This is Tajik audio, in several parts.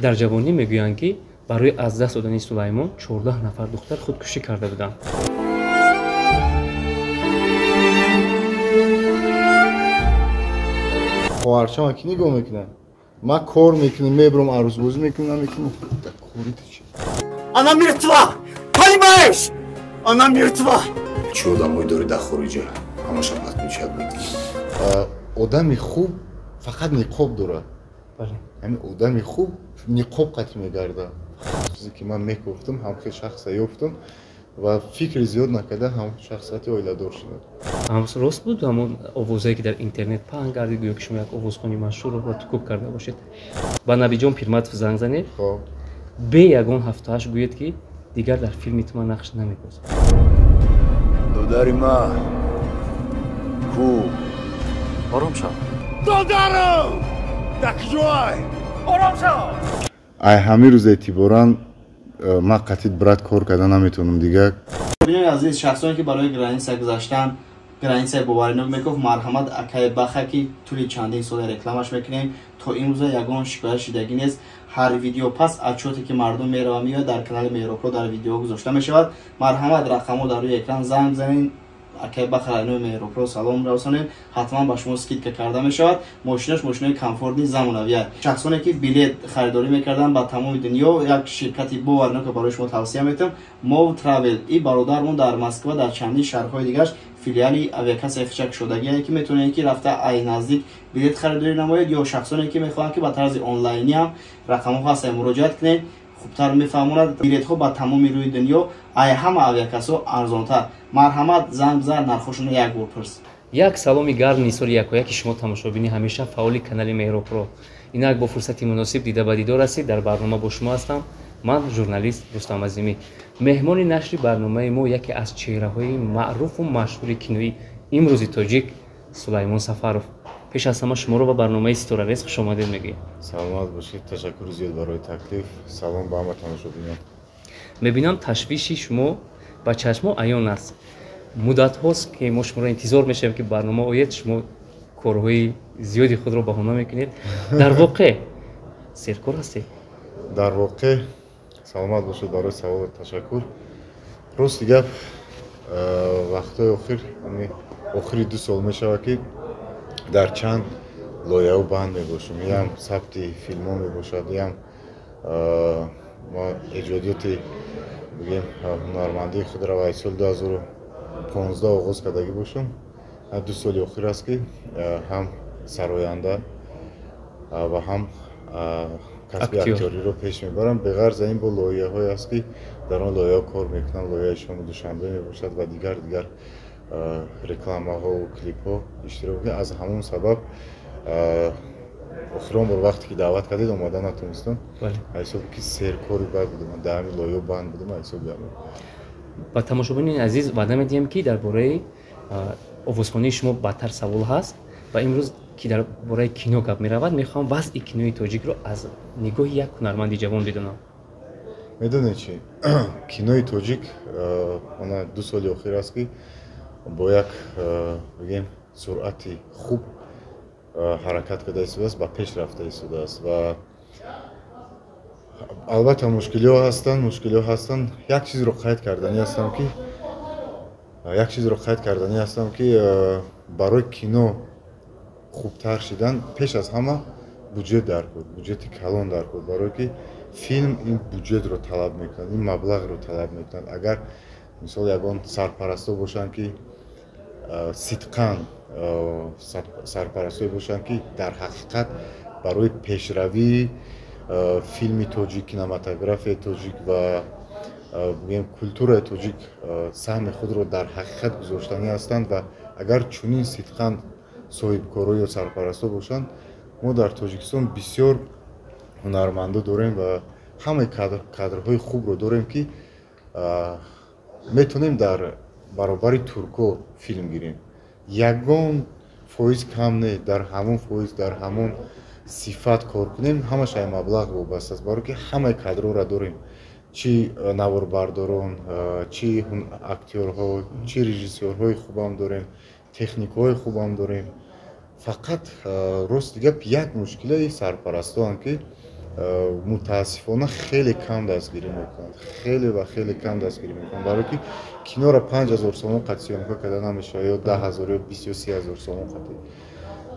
Дар ҷавонӣ мегӯянд, ки барои аз даст додани Сулаймон 14 нафар духтар худкушӣ карда буданд. Хоҳарчама ки нигоҳ мекунад? Ман кор мекунам, мебарам, арӯсбозӣ мекунам, намекунам. Кори ту чи? Она мертва! Понимаешь? Она мертва! Чӣ одамое дорӣ дар хориҷа? Ҳамаша подключать мекунӣ. Одами хуб фақат ниқоб дорад. Ҳамин одами хуб ниқоб қатъ мегардад. Чизе ки ман мекофтам, ҳамхел шахса ёфтам ва фикри зиёд накарда ҳам шахсияти оиладор шудам. Рост буд ҳамон овозае, ки дар интернет паҳн гардид, гӯё ки шумо як овозхони машҳурро батукуб карда бошед? Ба Набиҷон Пирматов занг занед, бе ягон ҳафтааш гӯед, ки дигар дар филми ту ман нақш намебозам. Додари ма ку? Ором шав. Додарам! Дар куҷоай? Ором шав! Ай ҳамин рӯз эътиборан ман қатъи брат кор карда наметавонам дигар. Бинёи азиз, шахсоне ки барои граница гузаштан границаи боваринок мекофт, марҳамат акай Баха, ки тӯли чандин сола рекламаш мекунем, то имрӯза ягон шикоят шидагӣ нест. Ҳар видео пас отчёте ки мардум мерава меояд, дар канали Меҳробпро дар видеоҳо гузошта мешавад. Марҳамат, рақамҳо дар рӯи экран, занг бизанед, акай Баха райнои Меҳробпро салом расонед, ҳатман ба шумо скидка карда мешавад. Мошинош мошинои комфортный, замонавия. Шахсоне ки билет харидорӣ мекарданд ба тамоми дунё, як ширкати боварнока барои шумо тавсия метавам, Мов Травел. И бародармон дар Москва, дар чандин шаҳрҳои дигараш филиали авиакассаи хичак шудагие, ки метавонед ки рафта ай наздик билет харидорӣ намоед, ё шахсоне ки мехоҳанд ки ба тарзи онлайнӣ ҳам, рақамҳо ҳастанд, муроҷиат кунед, хубтар мефаҳмонад. Билетҳо ба тамоми рӯи дунё ай ҳама авиакассаҳо арзонтар. Марҳамат, занг бизан, нархҳошонро як бор пурс. Як саломи гарм нисори якояки шумо, тамошобини ҳамеша фаъоли канали Меҳробпро. Инак бо фурсати муносиб дида ба дидор ҳастед. Дар барнома бо шумо ҳастам ман, журналист Рустам Азимӣ. Меҳмони нашри барномаи мо яке аз чеҳраҳои маъруфу машҳури кинои имрӯзи тоҷик, Сулаймон Сафаров. Пеш аз ҳама шуморо ба барномаи Ситорарез хушомадед мегӯем. Саломат бошед, ташаккури зиёд барои таклиф. Салом ба ҳама тамошобинон. Мебинам, ташвиши шумо ба чашмо аён аст. Муддатҳост, ки мо шуморо интизор мешавем, ки барнома оед, шумо корҳои зиёди худро баҳона мекунед. Дар воқеъ серкор ҳастед? Дар воқеъ, саломат бошед, барои саволот ташаккур. Рости гап, вақтҳои охир, охири 2 сол мешавад, ки дар чанд лоиҳао банд мебошем. Ям сабти филмҳо мебошад, ям ма эҷодиёти, бигем, ҳунармандии худро ва соли 2015 оғоз кардагӣ бошам. 2 соли охир аст, ки ҳам сароянда ва ҳам касби актёриро пеш мебарам. Беғарз ин бо лоиҳаҳое аст, ки дар он лоиҳаҳо кор мекунам. Лоиҳаи Шоми Душанбе мебошад ва дигар дигар рекламаҳову клипҳо иштирок мекунам. Аз ҳамон сабаб охирон бор вақте ки даъват кардед, омада натонистам, ҳисоби ки серкори бад будам, дар ҳамин лоиҳа банд будам, ҳисоби ҳамон. Ба тамошобинони азиз ваъда медиҳем, ки дар бораи овозхонии шумо баъдтар савол ҳаст, ва имрӯз ки дар бораи кино гап меравад, мехоҳам вазъи кинои тоҷикро аз нигоҳи як ҳунарманди ҷавон бидонам. Медонед чи, кинои тоҷик она 2 соли охир аст, ки бо як, бигем, суръати хуб ҳаракат карда истодааст, ба пеш рафта истодааст. Ва албатта мушкилиҳо ҳастанд, мушкилиҳо ҳастанд. Як чизро қайд карданӣ ҳастам, ки барои кино хубтар шидан пеш аз ҳама буҷет даркор, буҷети калон даркор, барое ки филм ин буҷетро талаб мекунад, ин маблағро талаб мекунад. Агар мисол ягон сарпарасто бошанд, ки сидқан сарпарастое бошанд, ки дар ҳақиқат барои пешравии филми тоҷик, кинематографияи тоҷик ва, бигӯем, культураи тоҷик саҳми худро дар ҳақиқат гузоштанӣ ҳастанд, ва агар чунин сидқан соҳибкоро ё сарпарасто бошанд, мо дар Тоҷикистон бисёр ҳунармандо дорем ва ҳамаи кадрҳои хубро дорем, ки метавонем дар баробари туркҳо филм гирем. Ягон фоиз кам не, дар ҳамон фоиз, дар ҳамон сифат кор кунем. Ҳамаш ай маблағ вобаста аст, барое ки ҳамаи кадрҳоро дорем: чӣ наворбардорон, чӣ актёрҳо, чӣ режиссёрҳои хубам дорем, техникҳои хубам дорем. Фақат, рости гап, як мушкилаи сарпарастоанд, ки Мутаассифона, хеле кам дастгирӣ мекунанд, хеле ва хеле кам дастгирӣ мекунанд, барое ки киноро 5000 сомон қати съёмка карда намешавад, ё 10 000, ё 20 ё 30 000 сомон қати.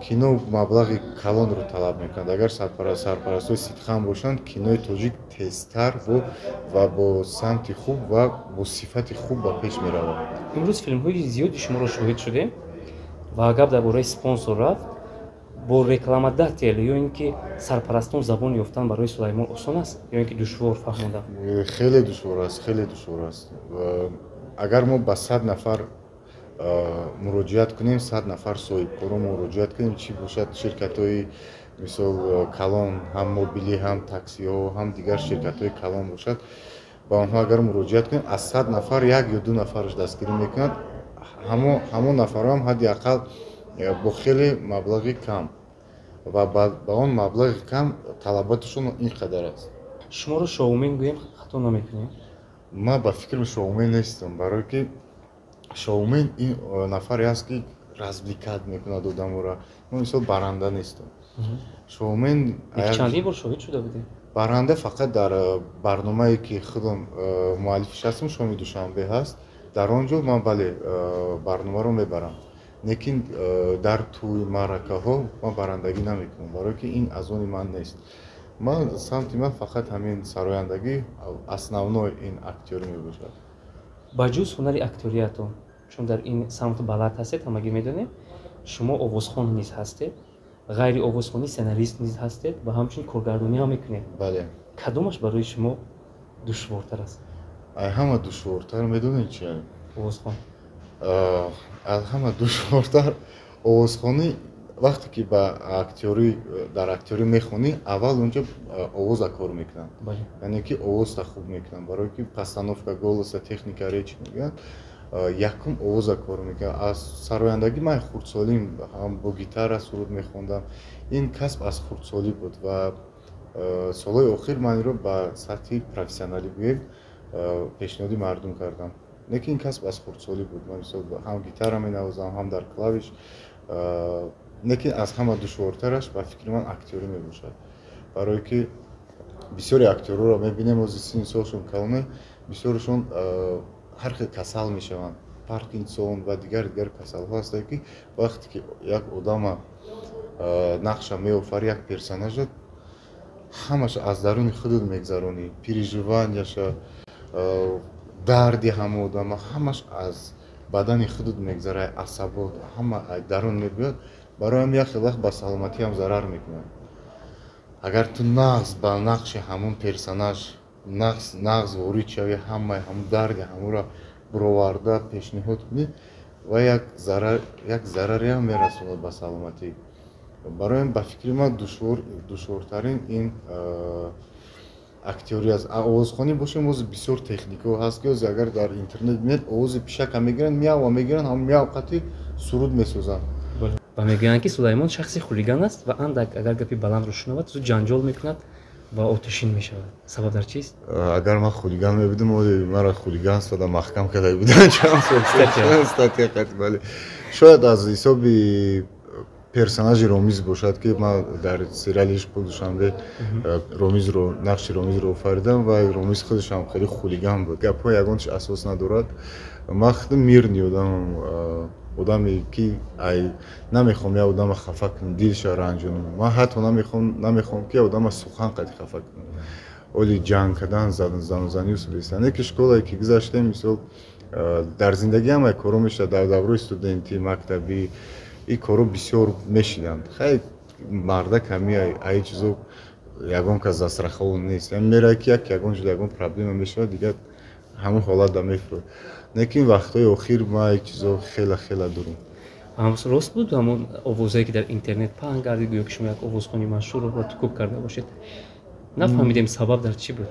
Кино маблағи калонро талаб мекунад. Агар сарпарастҳои сидқан бошанд, кинои тоҷик тезтар ва бо самти хуб ва бо сифати хуб ба пеш меравад. Имрӯз филмҳои зиёди шуморо шоҳид шудем ва гап дар бораи спонсор рафт. Бо рекламодатель ё ин ки сарпарастон забон ёфтан барои Сулаймон осон аст ё ин ки душвор фаҳмондан? Хеле душвор аст, хеле душвор аст. Агар мо ба 100 нафар муроҷиат кунем, 100 нафар соҳибкоро муроҷиат кунем, чӣ бошад ширкатҳои, мисол, калон, ҳам мобилӣ, ҳам таксиҳо, ҳам дигар ширкатҳои калон бошад, ба онҳо агар муроҷиат кунем, аз 100 нафар як ё ду нафараш дастгирӣ мекунад. Ҳамон нафарҳоам ҳадди ақал бо хеле маблағи кам ва ба он маблағи кам талаботашон ин қадар аст. Шуморо шоумен гӯем, хато намекунем? Ман ба фикрам, шоумен нестам, барое ки шоумен ин нафаре аст, ки развлекать мекунад одаморо. Ман, мисол, баранда нестам, шоумен. Чандин бор шоҳид шуда будем. Баранда фақат дар барномае, ки худам муаллифиш ҳастам, «Шоми душанбе» ҳаст. Дар он ҷо ман, бале, барномаро мебарам, лекин дар тӯи маъракаҳо ман барандагӣ намекунам, барое ки ин аз они ман нест. Ман самти ман фақат ҳамин сарояндагӣ, основной ин актёрӣ мебошад. Ба ҷуз ҳунари актёриятон, чун дар ин самт балад ҳастед, ҳамагӣ медонем, шумо овозхон низ ҳастед, ғайри овозхонӣ сценарист низ ҳастед ва ҳамчунин коргардонӣ ҳам мекунед. Бале. Кадомаш барои шумо душвортар аст? Ай ҳама душвортар медонед чи? Овозхон? Аз ҳама душвортар овозхонӣ. Вақте ки ба актёрӣ, дар актёрӣ мехонӣ, аввал унҷо овоза кор мекунанд, яъне ки овозта хуб мекунанд, барое ки постановка голоса, техника речи мегӯянд, якум овоза кор мекунанд. Аз сарояндагӣ ман хурдсолим ҳам бо гитара суруд мехондам. Ин касб аз хурдсолӣ буд ва солҳои охир ман инро ба сатҳи профессионалӣ гӯем пешниҳоди мардум кардам, лекин ин касб аз хурдсолӣ буд. Ман, мисол, ҳам гитара менавозам, ҳам дар клавиш. Лекин аз ҳама душвортараш, ба фикри ман, актёрӣ мебошад, барое ки бисёри актёрҳоро мебинем, ози синни солшон калоне, бисёрашон ҳар хел касал мешаванд, Паркинсон ва дигар дигар касалҳо ҳастанд, ки вақте ки як одама нақша меофарӣ, як персонажа, ҳамаша аз даруни худат мегзаронӣ, переживанияша, дарди ҳама одама, ҳамаш аз бадани худат мегзара, асабот ҳама дарун мебиёд. Барои ҳам як хел вақт ба саломатиам зарар мекунад. Агар ту нағз ба нақши ҳамон персонаж нағз нағз ворид шавӣ, ҳамаи ҳамон дарди ҳамонро буроварда пешниҳод кунӣ, ва як зарар, як зарареам мерасонад ба саломатӣ. Барои ба фикри ман, душвортарин ин актёрӣ аст. Овозхонӣ бошем, ози бисёр техникаҳо ҳаст, ки ози агар дар интернет бинед, овози пишака мегиранд, мява мегиранд, ҳамон мяв қати суруд месозанд. Ва мегӯянд, ки Сулаймон шахси хулиган аст ва андак агар гапи баландро шунавад, зуд ҷанҷол мекунад ва оташин мешавад. Сабаб дар чист? Агар ман хулиган мебудам, маро хулиганство да маҳкам карда буданд чанд сол, статья қати. Бале, шояд аз ҳисоби персонажи Ромиз бошад, ки ман дар сериали «Ишқи Душанбе» Ромизро, нақши Ромизро офаридам ва Ромиз худашам хеле хулиган буд. Гапҳо ягон чи асос надорад. Ман худам мирный одамам, одаме ки ай намехоҳам як одама хафа кунам, дилша ранҷонам. Ман ҳатто намехоҳам, ки одама сухан қати хафа кунам. Оли ҷанг кардан, занузанию бестане ки школае ки гузаштем, мисол, дар зиндагӣ ҳамаи корҳо мешавад. Дар давраи студентӣ, мактабӣ ин корҳо бисёр мешиданд. Хай, мардак ҳами ай чизо ягон кас застрахован нест. Меравад, ки як ягон ҷода ягон проблема мешавад, дигар ҳамон ҳолат да мефурод. Лекин вақтҳои охир ман ай чизо хела хела дурум. Рост буд ҳамон овозае, ки дар интернет паҳн гардид, гӯё ки шумо як овозхони машҳурро латукӯб карда бошед? Нафаҳмидем, сабаб дар чӣ буд?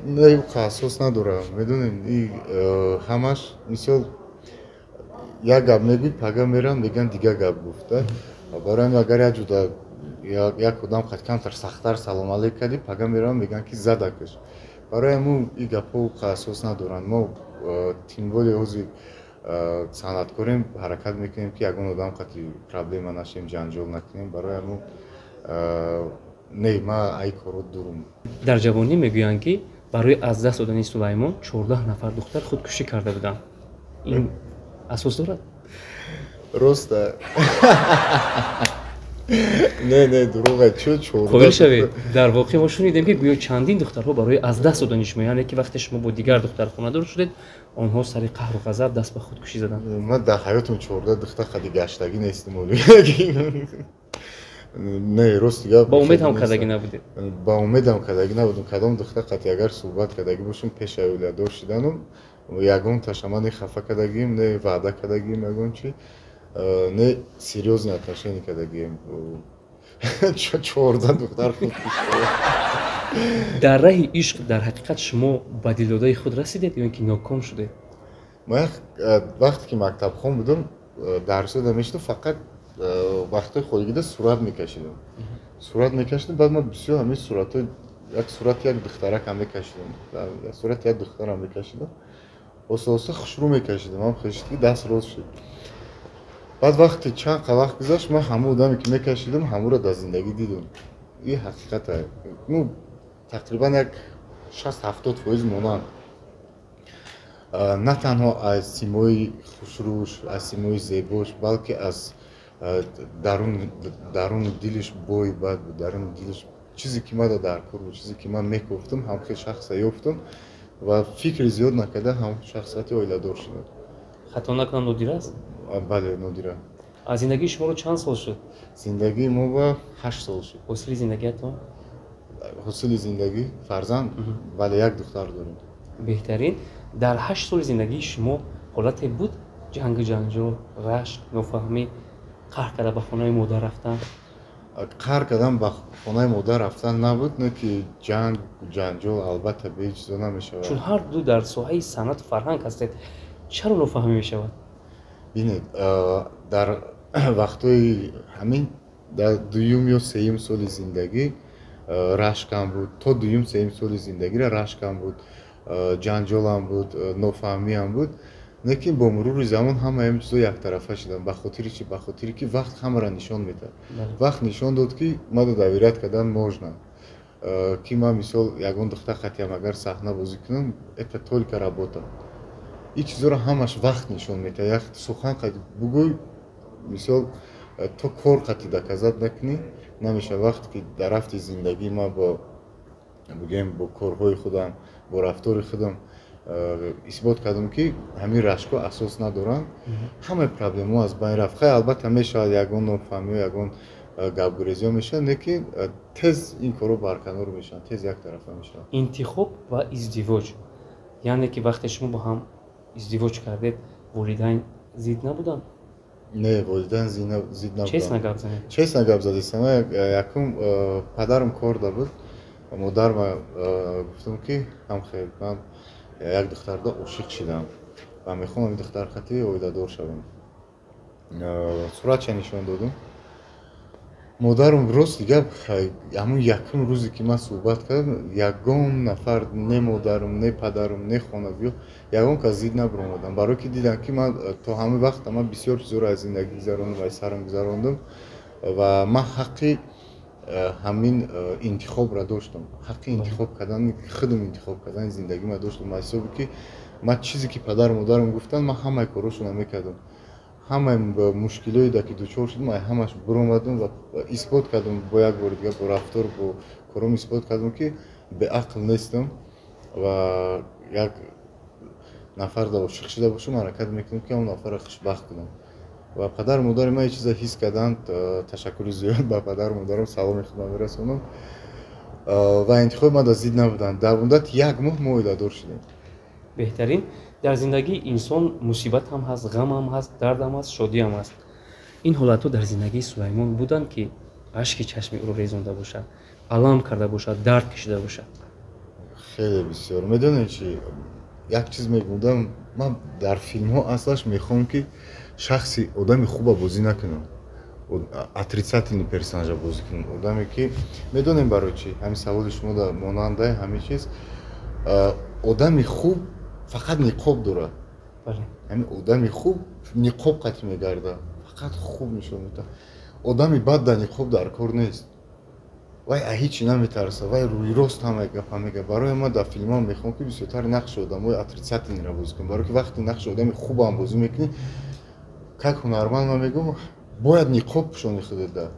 Не, асос надорам. Медонем, ҳамаш, мисол, як гап мегӯй, пага мерам, мегӯянд, дигар гап гуфта. Барои ҳамин агар як ҷуда як одам қад камтар сахттар салом алейк кардӣ, пага меравам, мегӯянд, ки задакаш. Барои ҳамун ин гапҳо асос надоранд. Мо тем более ҳозир санъаткорем, ҳаракат мекунем, ки ягон одам қати проблема нашем, ҷанҷол накунем. Барои ҳамун. Не, ман ай коро дурум. Дар ҷавонӣ мегӯянд, ки барои аз даст додани Сулаймон 14 нафар духтар худкушӣ карда буданд. Ин асос дорад? Роста, не, не, дурӯға. Чӣ? Қоил шавед, дар воқеъ мо шунидем, ки гӯё чандин духтарҳо барои аз даст додани шумо, яъне ки вақте шумо бо дигар духтар хонадор шудед, онҳо сари қаҳру ғазаб даст ба худкушӣ заданд. Ман дар ҳаётам 14 духтар қади гаштагӣ нестам. Не, рости гап. Ба умед ҳам кардагӣ набудед? Ба умедам кардагӣ набудам. Кадом духтар қати агар суҳбат кардагӣ бошам пеш оиладор шиданам, ягон таша ман не хафа кардагим, не ваъда кардагим ягон чи, не серьёзное отношение кардагим. 14 духтар худкушӣ? Дар раҳи ишқ дар ҳақиқат шумо ба дилдодаи худ расидед ё ин ки ноком шудед? Ман вақте ки мактабхон будам, дарсода мешудам, фақат вақтҳои холигида сурат мекашидам, сурат мекашидам. Баъд ман бисёр ҳамин суратҳои, як сурати як духтаракам мекашидам, сурати як духтарам мекашидам, оста оста хушрӯ мекашидам, ҳам хешид ки даст рост шуд. Баъд вақте чанд қа вақт гузашт, ман ҳамон одаме ки мекашидам, ҳамонро дар зиндагӣ дидам. Ин ҳақиқата, ну, тақрибан як 60-70% монанд, на танҳо аз симои хушрӯш, аз симои зебош, балки аз даруни дилиш бой бад буд. Даруни дилиш чизе ки мада дар кор буд, чизе ки ман мекофтам, ҳамхел шахса ёфтам ва фикри зиёд накарда ҳам шахсияти оиладор шудам. Хато накунам, Нодира аст? Бале, Нодира. Аз зиндагии шуморо чанд сол шуд? Зиндагии мо ба 8 сол шуд. Ҳосили зиндагиатон? Ҳосили зиндагӣ фарзанд, бале, як духтар дорем. Беҳтарин. Дар 8 соли зиндагии шумо ҳолате буд, ҷангу ҷанҷол, рашк, нофаҳмӣ, қаҳр карда ба хонаи модар рафтан? Қаҳр кардан ба хонаи модар рафтан набуд, не ки ҷанг ҷанҷол албатта бе чизо намешавад. Чун ҳар ду дар соҳаи санъату фарҳанг ҳастед, чаро нофаҳмӣ мешавад? Бинед, дар вақтҳои ҳамин, дар дуюм ё сеюм соли зиндагӣ рашкам буд. То дуюм сеюм соли зиндагиро рашкам буд, ҷанҷолам буд, нофаҳмиам буд, лекин бо мурури замон ҳамаи ин чизо яктарафа шуданд. Ба хотири чи? Ба хотире ки вақт ҳамаро нишон медиҳад. Вақт нишон дод, ки мада доверять кардан можно, ки ман мисол ягон духтар қатиам агар саҳна бозӣ кунам, это только работа. Ин чизоро ҳамаш вақт нишон медиҳад. Як сухан қати бугӯй, мисол, то кор қати доказать накунӣ, намешавад. Вақте ки дар рафти зиндагӣ ман бо, бигӯем, бо корҳои худам, бо рафтори худам исбот кардам, ки ҳамин рашкҳо асос надоранд, ҳамаи проблемаҳо аз байн рафт. Хай, албатта, мешавад ягон нофаҳмиҳо, ягон гапгурезиҳо мешавад, лекин тез ин корҳо барканор мешаванд, тез яктарафа мешаванд. Интихоб ва издивоҷ, яъне ки вақте шумо бо ҳам издивоҷ кардед, волидайн зид набуданд? Не, волидайн зид набуданд. Честно гап занед. Честно гап задистам. Якум, падарам корда буд. Модарма гуфтам, ки ҳамхел, ман як духтарда ошиқ шидам ва мехоҳам ин духтар қати оиладор шавам. Суратша нишон додум. Модарам, рости гап, ҳамун якум рӯзе ки ман суҳбат кардам, ягон нафар, не модарам, не падарам, не хонагиҳо, ягон кас зид набаромадам, барое ки дидам, ки ман то ҳамин вақт ман бисёр чизоро аз зиндагӣ гузарондам, аз сарам гузарондам ва ман ҳаққи ҳамин интихобро доштам, ҳаққи интихоб кардани худам, интихоб кардани зиндагима доштам. Аз ҳисоби ки ман чизе ки падару модарам гуфтанд, ман ҳамаи корҳошонро мекардам, ҳамаи мушкилое ки дучор шудам, ай ҳамаш биромадам ва исбот кардам, бо як бори дигар бо рафтор, бо кором исбот кардам, ки беақл нестам ва як нафарда ошиқ шуда бошам, ҳаракат мекунам, ки он нафарро хушбахт кунам. Ва падару модари ман ин чиза ҳис карданд. Ташаккури зиёд ба падару модарам, саломи худам мерасонам. Ва интихоби ман зид набуданд. Дар муддати як моҳ мо оиладор шудем. Беҳтарин. Дар зиндагии инсон мусибат ҳам ҳаст, ғам ҳам ҳаст, дард ҳам ҳаст, шодӣ ҳам ҳаст. Ин ҳолатҳо дар зиндагии Сулаймон буданд, ки ашки чашми ӯро резонда бошад, алам карда бошад, дард кашида бошад? Хеле бисёр. Медонед чи, як чиз мегӯдам: ман дар филмҳо аслаш мехоҳам, ки шахси одами хуба бозӣ накунам, отрицательный персонажа бозӣ кунам, одаме ки, медонем барои чи, ҳамин саволи шумо да монанда ҳамин чиз. Одами хуб фақат ниқоб дорад. Ҳамин одами хуб ниқоб қатӣ мегардад, фақат хуб нишон медиҳад. Одами бад дар ниқоб дар кор нест. Вай ҳечи наметарса, вай рӯйрост ҳама гапа мега. Барои ман дар филмам мехоҳам, ки бисёртар нақши одамои отрицательныйро бозӣ кунам, барое ки вақте нақши одами хубам бозӣ мекунӣ, как ҳунарманд ман мегӯям, бояд ниқоб пӯшони худата,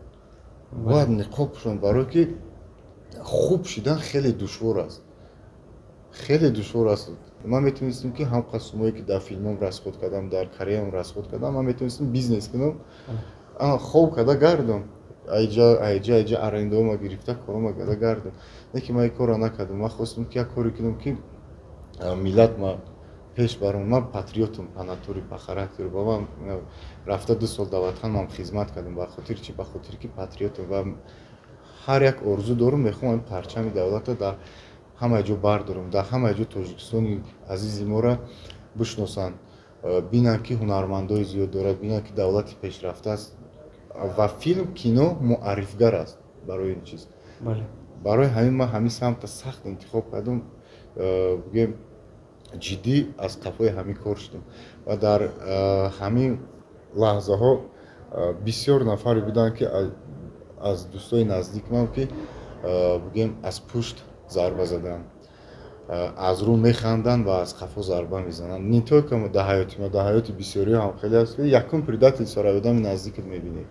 бояд ниқоб пӯшон, барое ки хуб шидан хеле душвор аст, хеле душвор аст. Ман метавонистем, ки ҳам суммое ки дар филмам расход кардам, дар карьерам расход кардам, ман метавонистем бизнес кунам, хоб карда гардам, айҷа айҷа айҷа арендаома гирифта, корома карда гардам. Не ки ман ин корро накардам. Ман хостам, ки як коре кунам, ки миллат ма пеш барам. Ман патриотам по натуре, по характеру. Ба ман рафта 2 сол дар ватанам хизмат кардам. Ба хотири чи? Ба хотири ки патриотам ва ҳар як орзу дорам, мехоҳам ин парчами давлатро дар ҳама ҷо бардорам, дар ҳама ҷо Тоҷикистони азизи моро бишносанд, бинанд, ки ҳунармандои зиёд дорад, бинанд, ки давлати пешрафта аст ва филм, кино муаррифгар аст барои ин чиз. Барои ҳамин ман ҳамин самта сахт интихоб кардам, бигӯем, ҷиддӣ аз қафои ҳамин кор шудам. Ва дар ҳамин лаҳзаҳо бисёр нафаре буданд, ки аз дӯстои наздик ман, ки бигӯем, аз пушт зарба заданд, аз рӯ механданд ва аз қафо зарба мезананд. Не только дар ҳаёти ма, дар ҳаёти бисёриҳо ҳам хеле аст. Якум предательствора одами наздикат мебинӣ,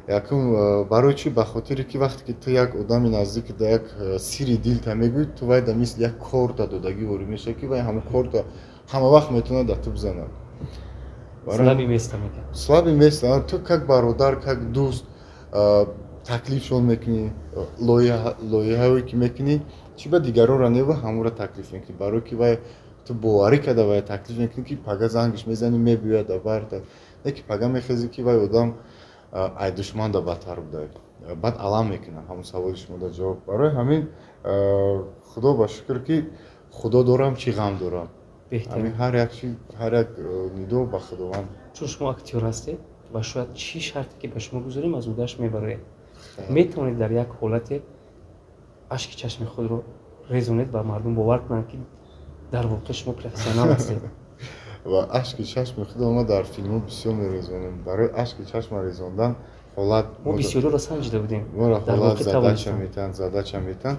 якум. Барои чӣ? Ба хотире ки вақте ки ту як одами наздик да як сири дилта мегӯӣ, ту вай да мисли як корта додагӣ ворид мешавӣ, ки вай ҳамон корта ҳама вақт метавонад да ту бизанад. Слабый место мегӯяд. Слабый место. Ту как бародар, как дӯст таклифшон мекунӣ, лоиҳаое ки мекунӣ, чӣ ба дигаронро нева, ҳамонро таклиф мекунӣ, барое ки вай ту боварӣ карда вай таклиф мекунӣ, ки пага зангиш мезанӣ, мебиёяд да барта. Не ки пага мехезӣ, ки вай одам ай душман да бадтар буда, баъд алам мекунад. Ҳамон саволи шумо да ҷавоб. Барои ҳамин, худо ба шукр, ки худо дорам, чӣ ғам дорам. Ҳамин ҳар як чи, ҳар як нидо ба худованд. Чун шумо актёр ҳастед ва шояд чӣ шарте ки ба шумо гузорем, аз ӯдаш мебароед, метавонед дар як ҳолате ашки чашми худро резонед ва мардум бовар кунанд, ки дар воқеъ шумо профессионал ҳастед? Ва ашки чашми худро ма дар филмҳо бисёр мерезонем. Барои ашки чашма резондан ҳолат Мо бисёриро санҷида будем. Моро ҳолат задача метаҳанд, задача метаҳанд.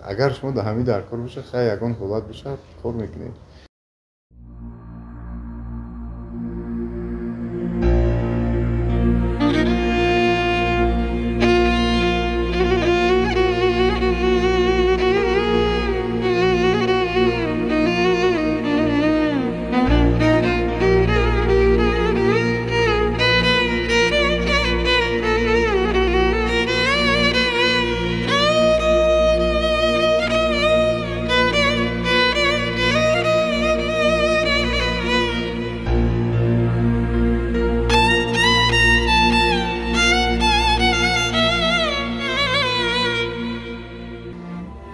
Агар шумо дар ҳамин дар кор бошад, хай, ягон ҳолат бошад, кор мекунем.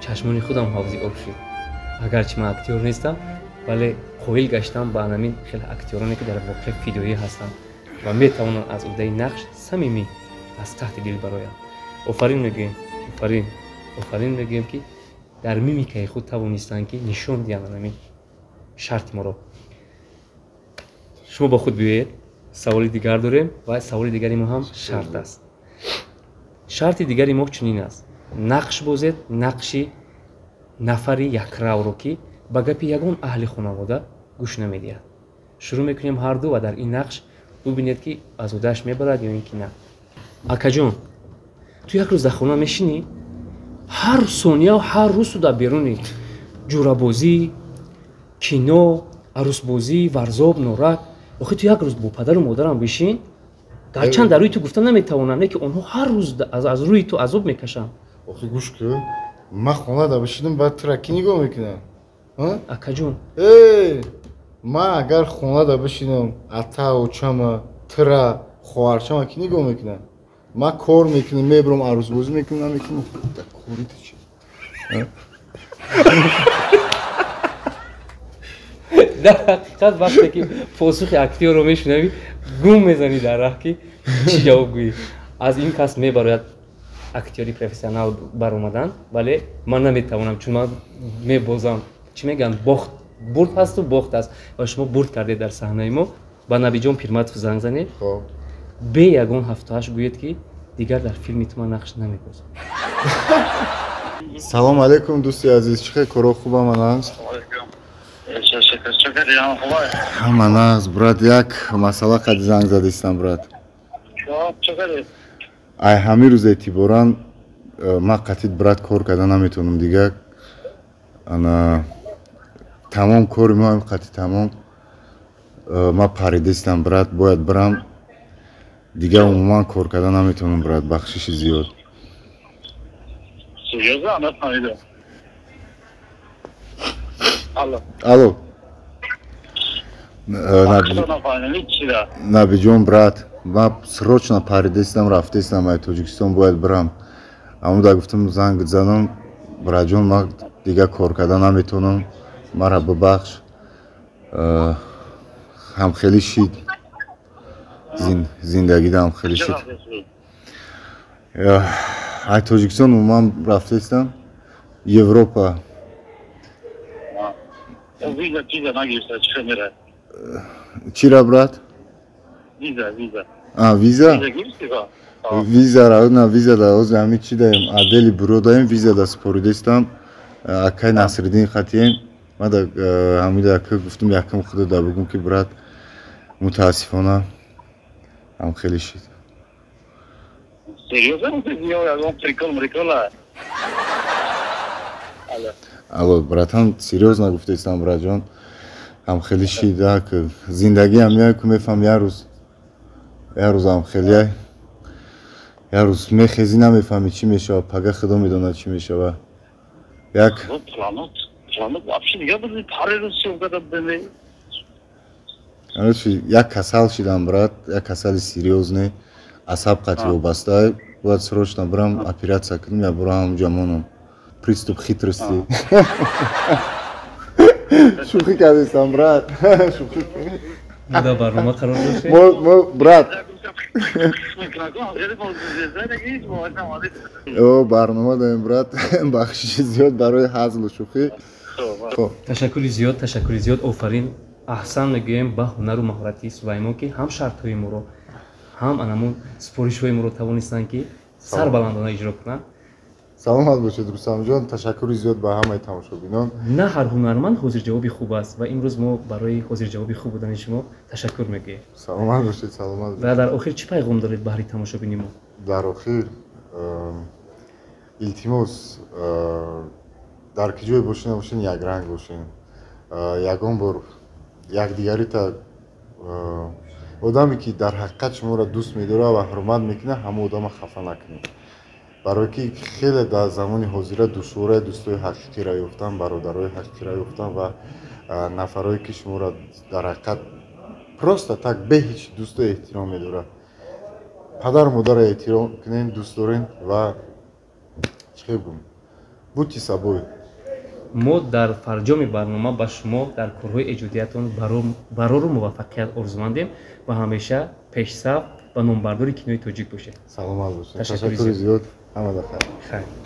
Чашмони худам ҳавзи об шуд. Агарчи ман актёр нестам, вале қоил гаштам ба анамин хеле актёроне, ки дар воқеъ фидоӣ ҳастанд ва метавонанд аз ӯҳдаи нақш самимӣ аз таҳти дил бароянд. Офарин мегӯем, офарин, офарин мегӯем, ки дар мимикаи худ тавонистанд, ки нишон диҳанд анамин шарти моро. Шумо бо худ биёед, саволи дигар дорем ва саволи дигари мо ҳам шарт аст. Шарти дигари мо чунин аст: нақш бозед, нақши нафари якравро, ки ба гапи ягон аҳли хонавода гӯш намедиҳад. Шурӯъ мекунем ҳарду ва дар ин нақш бубинед, ки аз ӯдаш мебарад ё ин ки на. Акаҷон, ту як рӯз дар хона мешинӣ, ҳар сония, ҳар рӯз ту дар берунӣ: ҷурабозӣ, кино, арӯсбозӣ, варзоб, норак. Охи ту як рӯз бо падару модарам бишин. Гарчанд дар рӯи ту гуфта наметавонам, не ки онҳо ҳар рӯз аз рӯи ту азоб мекашанд. Охи гӯш кун, ман хона да бишинам, баъд тура кӣ нигоҳ мекунам? Акаҷон. Ман агар хона да бишинам, ата, очама, тура, хоҳарчама кӣ нигоҳ мекунам? Ман кор мекунам, мебурам, арӯсбозӣ мекунам, намекунам, кори ту чи? Дар ҳақиқат, вақте ки посухи актёрро мешунавӣ, гум мезанӣ дар раҳ, ки чӣ ҷавоб гӯӣ. Аз ин кас мебарояд актёри профессионал баромадан, вале ман наметавонам, чун ман мебозам. Чӣ мегӯянд, бохт бурд ҳасту бохт аст ва шумо бурд кардед дар саҳнаи мо. Ба Набиҷон Пирматов занг занед, бе ягон ҳафтуҳашт гӯед, ки дигар дар филми ту ман нақш намебозам. Салом алейкум, дӯсти азиз, чӣ хел, коро хуб, ҳама нағз? Ҳама нағз, брат, як масъала қади занг задистам, брат. Ай ҳамин рӯз эътиборан ман қатид, брат, кор карда наметавонам дигар. Ана тамом, кори мо қати тамом. Ман паридистам, брат, бояд бирам. Дигар умуман кор карда наметавонам, брат, бахшиши зиёд. Серьезно? Нафаҳмидам. Алло. Алло. Набиҷон, брат, ман срочно паридистам, рафтистам, ай Тоҷикистон бояд бирам. Амуда гуфтам, занг занам, братҷон, ман дигар кор карда наметавонам, мара бибахш. Ҳамхелӣ шид. Зиндагида ҳамхелӣ шид. Ай Тоҷикистон умуман рафтаистам Европа. Чира, брат? Виза? Виза, на, виза да ҳозир ҳамин чи даем, отдели бюро даем, виза да супоридистам. Акай Насриддин хатием. Ман да ҳамида ака гуфтам, якам худо да бугум, ки, брат, мутаассифона ҳамхелӣ шид. Серьезно? Прикол, прикол. Алло, братан, серьезно гуфтаистам, братҷон. Ҳамхелӣ шид, зиндагиам яку мефаҳм, як рӯз, як рӯз ҳамхелия, як рӯз мехезӣ, намефаҳмӣ чӣ мешавад, пага худо медонад чӣ мешавад. Як як касал шидам, брат, як касали серьёзный, асаб қатъи вобаста, бояд срочно бирам оператсия кунам, я бурам ҳамунҷа монам. Приступ хитрости. Шӯхӣ кардистам, брат. Шӯхӣ. Мо дар барнома қарор доштем. Мо, брат. О, барнома даем, брат. Бахшиши зиёд барои ҳазлу шӯхӣ. Ташаккури зиёд, ташаккури зиёд, офарин. Аҳсан мегӯем ба ҳунару маҳорати Сулаймон, ки ҳам шартҳои моро, ҳам анамун супоришҳои моро тавонистанд, ки сарбаландона иҷро кунанд. Саломат бошед, Рустамҷон, ташаккури зиёд ба ҳамаи тамошобинон. На ҳар ҳунарманд ҳозирҷавоби хуб аст ва имрӯз мо барои ҳозирҷавоби хуб будани шумо ташаккур мегӯем. Саломат бошед, саломат бошед. Ва дар охир чӣ пайғом доред баҳри тамошобини мо? Дар охир илтимос, дар ки ҷое бошед, набошед, якранг бошед. Ягон бор якдигарита, одаме ки дар ҳақиқат шуморо дӯст медорад ва ҳурмат мекунад, ҳамон одама хафа накунед. Барое ки хеле дар замони ҳозира душвораи дӯстои ҳақиқиро ёфтан, бародарои ҳақиқиро ёфтан ва нафарое ки шуморо дар ҳақиқат просто так бе ҳеҷ дӯсту эҳтиром медорад. Падару модарро эҳтиром кунед, дӯст дорен ва чӣ хел гум, будьте собой. Мо дар фарҷоми барнома ба шумо дар корҳои эҷодиятон барору муваффақият орзумандем ва ҳамеша пешсаф ва номбардори кинои тоҷик бошед. Саломат бошед. Ташаккури зиёд. Ҳамада хайр. Хайр.